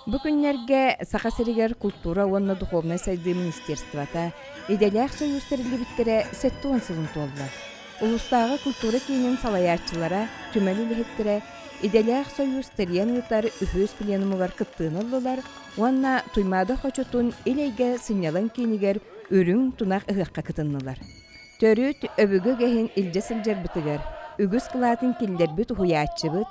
Бу күннэргэ Саха сиригэр култуура уонна духовнай сайдыы министерствота идэлээх сойуус тэриллибиттэрэ 70 сылын туолла. Улуустааҕы култуура киинин салайааччылара, түмэл үлэһиттэрэ идэлээх сойуус тэрийэн ыытар үһүс пленумугар кыттыыны ыллылар уонна Туймаада хочотун Ил-эйгэ сынньалаҥ киинигэр үрүҥ тунах ыһыахха кытыннылар. Төрүт өбүгэ үгэһин илдьэ сылдьарбытыгар үгүс кылаатын киллэрбит уһуйааччыбыт,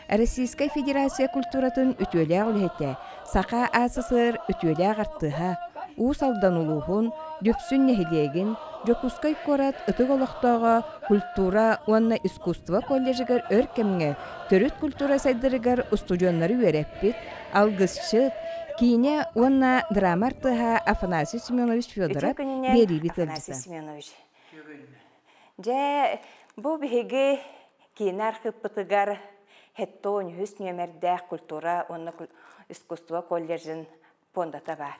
Российскай Федерация культуратын үтүөлээх үлэһитэ, Саха АССР үтүөлээх артыыһа, Уус Алдан улууһун, Дүпсүн нэһилиэгин, Дьокуускай куорат ытык олохтооҕо культура уонна искусство колледжыгар өр кэмҥэ төрүт культура сайдарыгар устудьуоннары үөрэппит, алгысчыт, киинэ уонна драма артыыһа Афанасий Семенович Үтүө Федоров күнүнэн, биэриибит Афанасий ыалдьыта. Семенович. Дьэ, бу биһиги киинэ архыыппытыгар Хеттон үһүс нүөмэрдээх культура уонна искусство колледжын пуондата баар.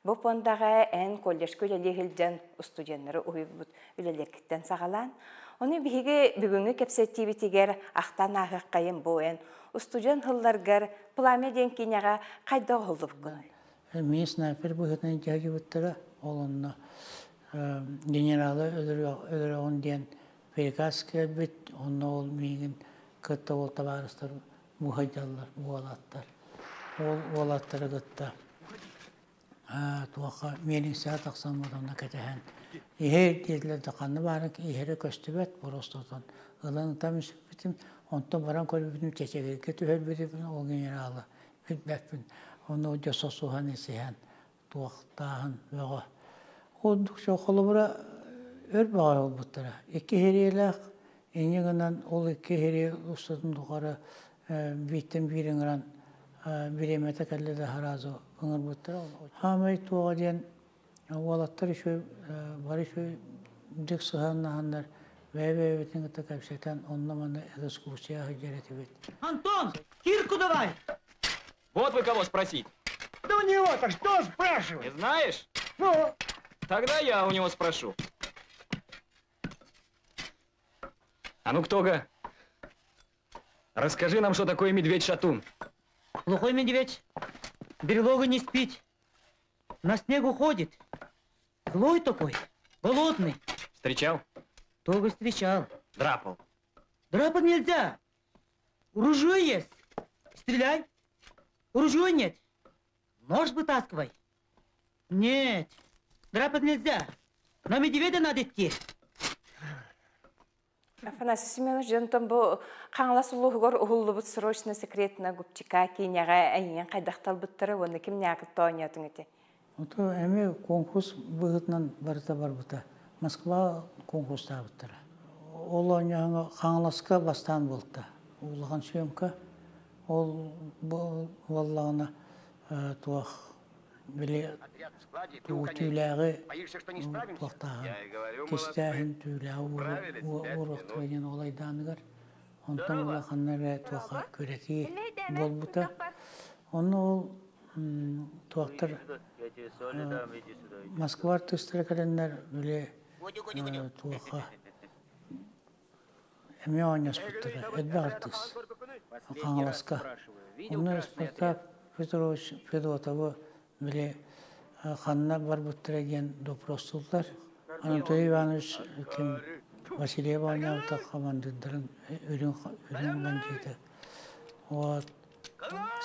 Бу пуондаҕа эн колледжка үлэлии сылдьан устудьуоннары уһуйбут үлэлэргиттэн саҕалаан, ону биһиги бүгүҥҥү кэпсэтиибитигэр ахтан ааһыаххайын бу эн устудьуон сылларгар Пламя диэн киинэҕэ хайдах уһуллубуккунуй? Мин снайпер быһыытынан дьаһайбыттара. Ол онно генералы өлөрөҕүн диэн приказ кэлбит. Онно ол миигин кытта ол табаарыстар муһайдаллар уолаттар. Ол уолаттары кытта туохха миэлиҥсэҕэ тахсан онно кэтэһэн иһэр диэтилэр да ханна баарын иһэрэ көстүбэт просто ылан ытам испитим онтон баран көрбүтүм чэчэгиргэ түһэрбитим ол генералы билбэппин ону дьэ сосуһан исиһэн туохтааһын бөҕө ордук холобура өр бөҕө буолбуттара икки иһириилээх инньэ гынан ол икки иһирии устатын тухары бииртэн биир ыҥыран бириэмэтэ кэллэ да сразу ыҥырбыттара хаамай туоҕа диэн уолаттар үчүгэй бары үчүгэйдик сыһыаннаһаннар бэйэ-бэйэбитин кытта кэпсэтэн онно-манна экскурсия сылдьар этибит. Антон, кирку давай! Вот вы кого спросить. Да у него-то что спрашивать? Не знаешь? Ну? Тогда я у него спрошу. А ну, кто-га? Расскажи нам, что такое медведь-шатун. Глухой медведь. Берлога не спит. На снег уходит. Злой такой, голодный. Встречал? Только встречал. Драпал. Драпать нельзя. Ружье есть. Стреляй. Ружье нет. Нож вытаскивай. Нет, драпать нельзя. На медведя надо идти. Афанасий Семенович, дьонтон бу Хаҥалас улууһугар уһуллубут срочно секретно Губчика киинэҕэ эйигин хайдах талбыттара уонна кимнээх кытта оонньоотуҥ ити? Ото эмиэ конкурс быһыытынан барыта барбыта. Москва конкурстаабыттара. Ол оонньооһуҥҥа Хаҥаласка бастаан буолта. Улахан съемка. Ол буоллаҕына туох били түүлээҕи туохтааһын кистээһин түүлээҕи уоруохтара диэн ол айдааныгар онтон улаханна эрэ туохха күрэтии буолбута. Онно ол туохтар Москва артыыстара кэлэннэр били туохха эмиэ оонньоспуттара элбэх артыыс Хаҥаласка. Онно Спартак Петрович Федотовы били ханна барбыттара диэн допростууллар. Анатолий Иванович ким Васильев оонньообута хамандыырдарын үрүҥ үрүҥ бандьыыта. Вот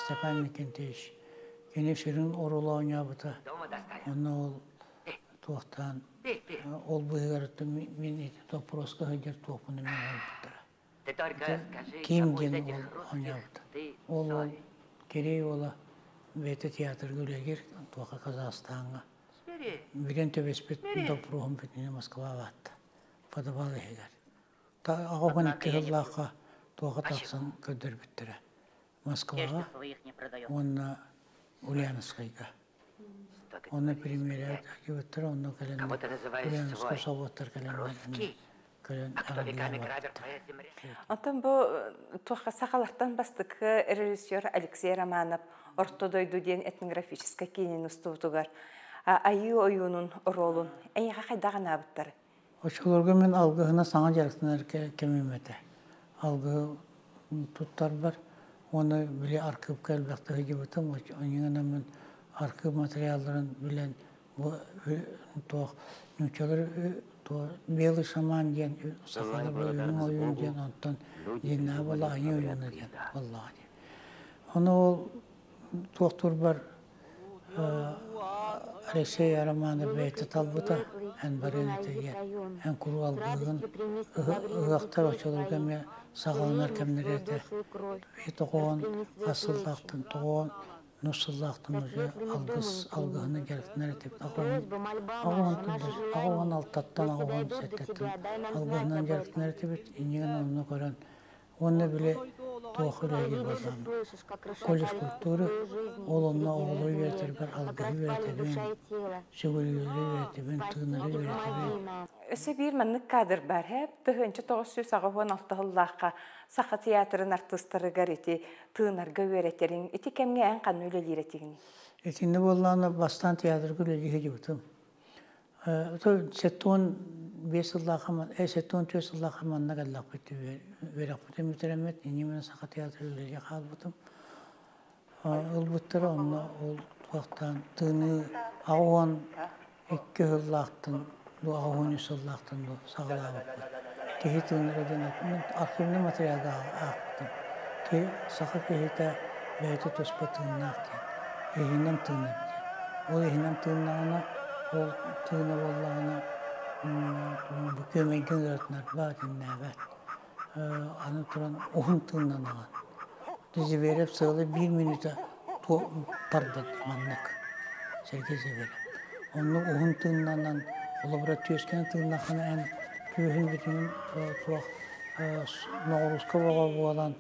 Степан Никитич кини сүрүн оруолу оонньообута. Онно ол туохтаан ол быыһыгар мин ити доппуруоска сылдьар туохпун эмиэ оҥорбуттара. Ким диэн уол оонньообута. Ол уол Кирей уола бэйэтэ театрга үлэлиир туохха Казахстаҥҥа. Билэн түбэспит доппуруоһум бүтүннүү Москваҕа баатта. Подвал иһигэр. Аҕа 12 сыллаахха туохха тахсан көрдөрбүттэрэ. Москваҕа уонна Ульяновскайга. Онно премьера кибеттэр онно кэлэн Ульяновскай собуоттар кэлэн кэлэн Онтон бу туохха сахалартан бастакы режиссер Алексей Романов Орто дойду диэн этнографическай киинин устуутугар Айыы ойуунун оруолун эйиэхэ хайдах анаабыттар? Оччолорго мин алгыһына саҥа дьарыктанар кэмим этэ. Алгыһы туттарбар. Уонна били архыыпка элбэхтэ сылдьыбытым, онньугунан архыып материалларын билэн бу туох нууччалар белый шаман диэн Желаю сахалар ойуун благодарность ойуун Богу, диэн онтон люди дьиҥнээх придумали буолла айыы обряд ойууна диэн льда. буоллаҕа дии. Ону ол туохтуурбар Алексей Романов бэйэтэ талбыта эн барыаҥ этэ диэн эн куруук алгыыгын ыһыахтар оччолорго эмиэ саҕаланар кэмнэрэ этэ тоҕоон хас сыллаахтан тоҕоон нус сыллаахтан уже алгыс алгыһыны дьарыктанар этибит аҕыһын алтаттан аҕыһын сэттэтин алгыһынан дьарыктанар этибит иннигин онно көрөн Уонна били туох үлэлиир буоллаҕым колледж культуры ол онно оҕолору үөрэтэрбэр алгыһы үөрэтэбин, сүгүрүйэри үөрэтэбин, тыынары үөрэтэбин. Өссө биир маннык кадр бар һэ 1986 сыллаахха Саха театрын артыыстарыгар ити тыынарга үөрэтэриҥ ити кэмҥэ эн ханна үлэлиир этигиний? Итиннэ буоллаҕына бастаан театрга үлэлии сылдьыбытым. 75 сыллаахха, 74 сыллаахха манна кэллэхпит үөрэхпитин бүтэрэммит, инньэ Саха театрыгар үлэлии хаалбытым. Ылбыттара онно ол туохтаан тыыныы 82 сыллаахтан дуу, 83 сыллаахтан дуу саҕалаабыппыт. Киһи тыынара диэн архивный материалга аахпытым. Киһи, саха киһитэ бэйэтэ туспа тыыннаах диэн, иһинэн тыынар диэн. Ол иһинэн тыыннаҕына, ол тыына буоллаҕына, бу күөмэйгин ыаратынарбат, итиннээбэт. Аны туран уһун тыыннанаҕын. Зверев сыала биир мүнүүтэ барбыт маннык. Сергей Зверев. Оннук уһун тыыннанан, холобура түөскэнэ тыыннаххына эн түөһүн бүтүн туох ноҕурууска бөҕө буолан,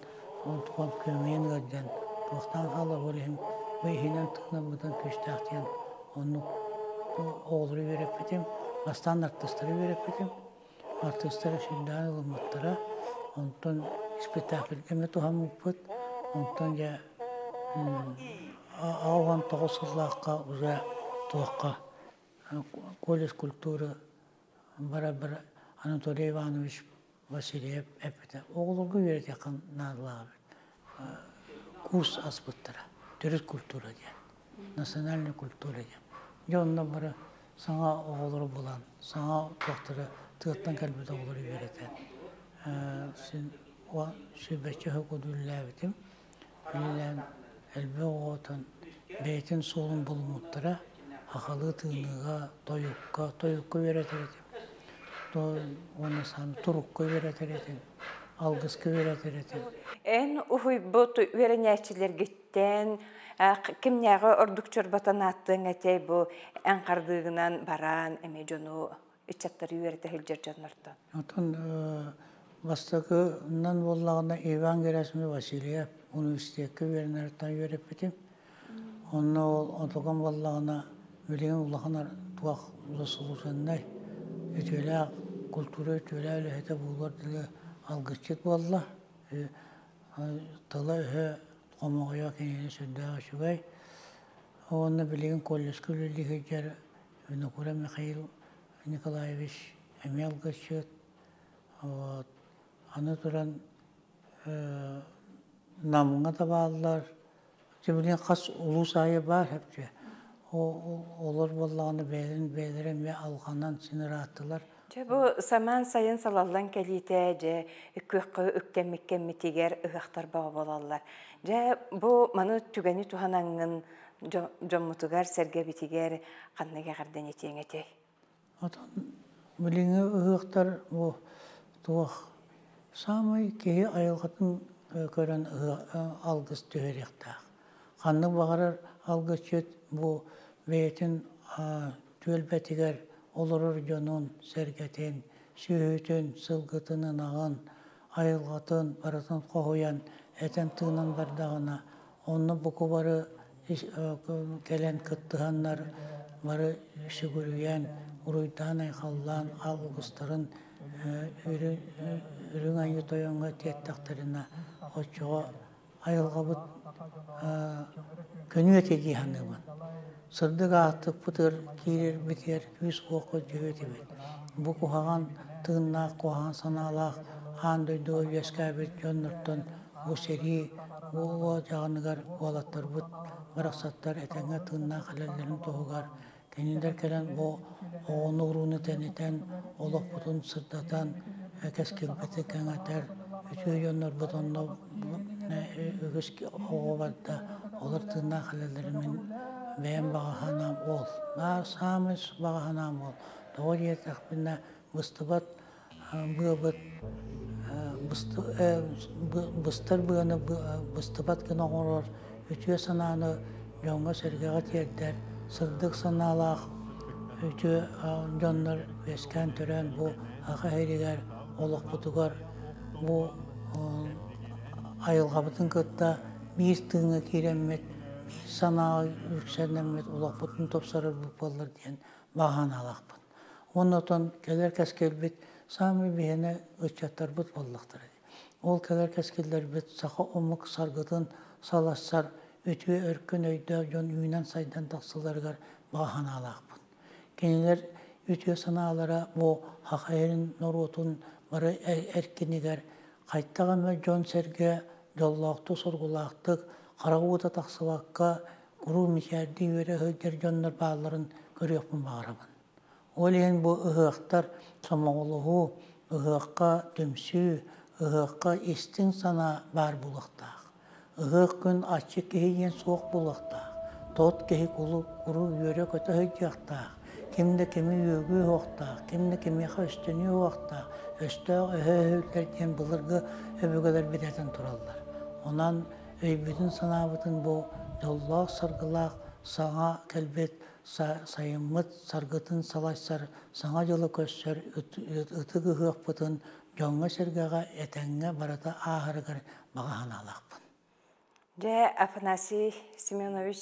онтукан күөмэйин ыалдьан туохтаан хаалар ол иһин бу иһинэн тыынарбытын күүстээх диэн оннук оҕолору үөрэппитим. Бастаан артыыстары үөрэппитим. Артыыстара сүрдээх ылыммыттара. Онтон спектакльга эмэ туһаммыппыт. Онтон дьэ 89 сыллаахха уже туохха колледж культуры бара-бара Анатолий Иванович Васильев эппитэ. Оҕолорго үөрэтиэххэ наадалаах эбит. Курс аспыттара. Төрүт культура диэн. Национальная культура диэн. Дьэ онно бары саҥа оҕолору булан, саҥа туохтары тыаттан кэлбит оҕолору үөрэтэн син сүүрбэччэ сыл үлэлээбитим. Үлэлээн элбэх оҕотун бэйэтин суолун булуммуттара. Сахалыы тыыныыга, тойукка, тойукка үөрэтэр этим. Уонна саамай турукка үөрэтэр этим, алгыска үөрэтэр этим. Эн уһуйбут үөрэнээччилэргиттэн кимнээҕи ордук чорботон ааттыаҥ этэй бу эн хардыыгынан баран эмиэ дьону ыччаттары үөрэтэ сылдьар дьоннортон? Оттон бастакынан буоллаҕына Иван Герасимович Васильев университекка үөрэнэриттэн үөрэппитим. Онно ол отуган буоллаҕына билигин улахан туох заслуженнай үтүөлээх культура үтүөлээх үлэһитэ буолуор дылы алгысчыт буолла. Тыла-өһө хомоҕойо кинини сүрдээх үчүгэй. Уонна билигин колледжка үлэлии сылдьар Винокуров Михаил Николаевич эмиэ алгысчыт. Вот. Аны туран Намҥа да бааллар. Билигин хас улуус аайы баар эбит. Олор буоллаҕына бэйэлэрин бэйэлэрэ эмиэ алҕанан син ырааттылар. Дьэ бу самаан сайын салаллан кэлиитэ дьэ күөххэ үктэммит кэммитигэр ыһыахтар бөҕө буолаллар. Дьэ бу маны түгэни туһанаҥҥын дьоммутугар, сэргэбитигэр ханнык эҕэрдэни этиэҥ этэй? Отон билиҥҥи ыһыахтар бу туох саамай киһи айылҕатын көрөн алгыс түһэриэхтээх. Ханнык баҕарар алгысчыт бу бэйэтин түөлбэтигэр олорор дьонун, сэргэтин, сүөһүтүн, сылгытын, ынаҕын, айылҕатын барытын хоһуйан, этэн-тыынан бардаҕына, онно бука бары кэлэн кыттыһаннар бары сүгүрүйэн, уруйдаан-айхаллаан алгыстарын Үрүҥ Айыы Тойоҥҥо тиэртэхтэринэ, оччоҕо айылҕабыт көнүө этэ дии саныыбын. Сырдык аартыкпытыгар киирэрбитигэр күүс-уох көрдүө этибит. Бу куһаҕан тыыннаах, куһаҕан санаалаах аан дойдуга үөскээбит дьоннортон бу сэрии Уо дьаҕаныгар уолаттарбыт барахсаттар этэҥҥэ тыыннаах кэлэллэрин туһугар кинилэр кэлэн бу оҕону-урууну тэнитэн, олохпутун сырдатан, кэскилбитин кэҥэтэр үтүө дьоннорбут онно үгүс оҕо барда, олор тыыннаах кэлэллэрин мин бэйэм баҕа санаам ол. Наар саамай баҕа санаам ол. Тоҕо диэтэхпинэ быстыбат быабыт быстар быаны быстыбат гына оҥорор үтүө санааны дьоҥҥо-сэргэҕэ тиэрдэр сырдык санаалаах үтүө дьоннор үөскээн төрөөн бу Саха сиригэр олохпутугар бу айылҕабытын кытта биир тыыҥҥа киирэммит, биир санааҕа үксэнэммит олохпутун тупсарарбыт буоллар диэн баҕа санаалаахпын. Уонна оттон кэлэр кэскилбит саамай биһиэнэ ыччаттарбыт буоллахтара дии. Ол кэлэр кэскиллэрбит саха омук саргытын салассар үтүө өркөн өйдөөх дьон үүнэн-сайдан тахсалларыгар баҕа санаалаахпын. Кинилэр үтүө санаалара бу саха сирин норуотун бары эркинигэр хайдах эмэ дьон-сэргэ дьоллоохтук-соргулаахтык харах уута тахсыбакка куруук мичээрдии үөрэ сылдьар дьоннор баалларын көрүөхпүн баҕарабын. Ол иһин бу ыһыахтар сомоҕолоһуу, ыһыахха түмсүү, ыһыахха истиҥ санаа баар буолуохтаах. Ыһыах күн аччык киһи диэн суох буолуохтаах. Тот киһи куруук үөрэ-көтө сылдьыахтаах. Ким да кими үөгүө суохтаах, ким да кимиэхэ өстөнүө суохтаах. Өстөөх өһө-өһүллэр диэн былыргы өбүгэлэрбит этэн тураллар. Онон өйбүтүн-санаабытын бу дьоллоох-саргылаах саҥа кэлбит сайыммыт саргытын салайсар саҥа дьылы көрсөр ытык ыһыахпытын дьоҥҥо-сэргэҕэ этэҥҥэ барыта ааһарыгар баҕа санаалаахпын. Дьэ, Афанасий Семенович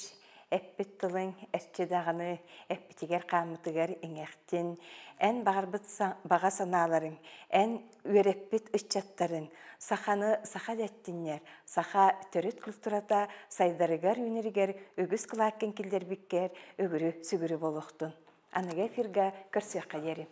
эппит тылыҥ эрчи даҕаны эппитигэр хааммытыгар иҥэхтин, эн баҕарбыт баҕа санааларыҥ, эн үөрэппит ыччаттарыҥ саханы саха дэттиннэр, саха төрүт культурата сайдарыгар үүнэригэр үгүс кылааккын киллэрбиккэр үгүрү сүгүрү буолуохтун. Аныгы эфирга көрсүөххэ диэри.